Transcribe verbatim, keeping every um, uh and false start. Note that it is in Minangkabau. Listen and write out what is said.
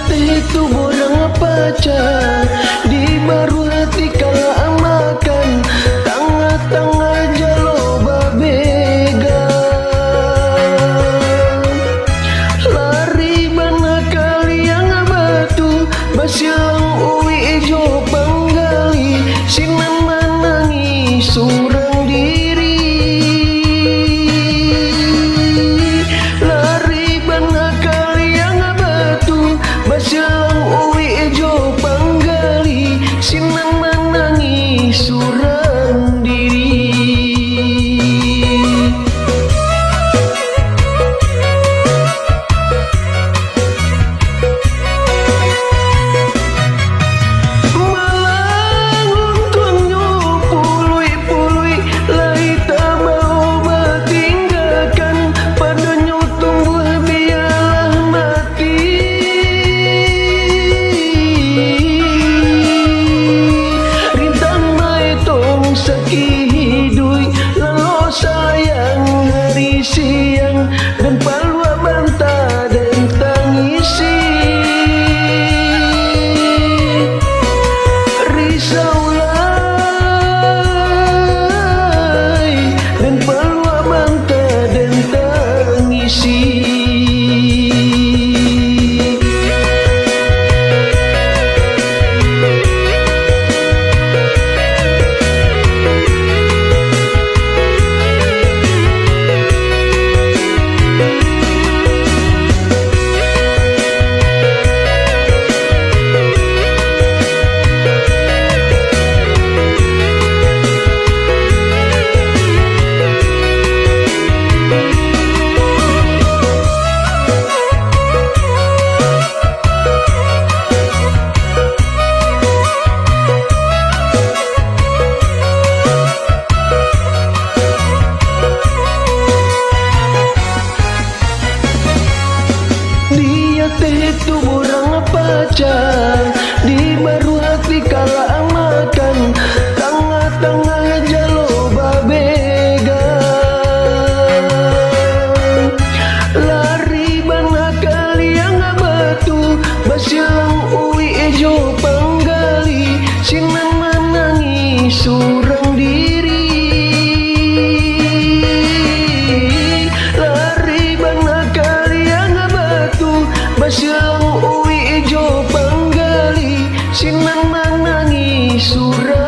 Teh tu borang paca, di baruah hati kalak makan, tangah-tangah jalo babega. Lari bana kaliang batu, basilang uwik jo panggali, sinan manangih surang diri. Lari bana kaliang batu, basilang uwik jo panggali, sinan manangih surang diri. Malang untuangnyo puluik-puluik, lai tabao batinggakan, padonyo tumbuah bialah mati. Rintang maetong sakik hiduik, lalo sayang hari siang, dan paluak banta den tangisi. Risau lai, dan paluak banta den tangisi. Di ateh tu borang paca, di baruah hati kalak makan, tangah-tangah jalo babega. Lari bana kaliang batu, basilang uwik jo panggali, sinan manangih surang diri. Lari bana kaliang batu, basilang uwik jo panggali, sinan manangih surang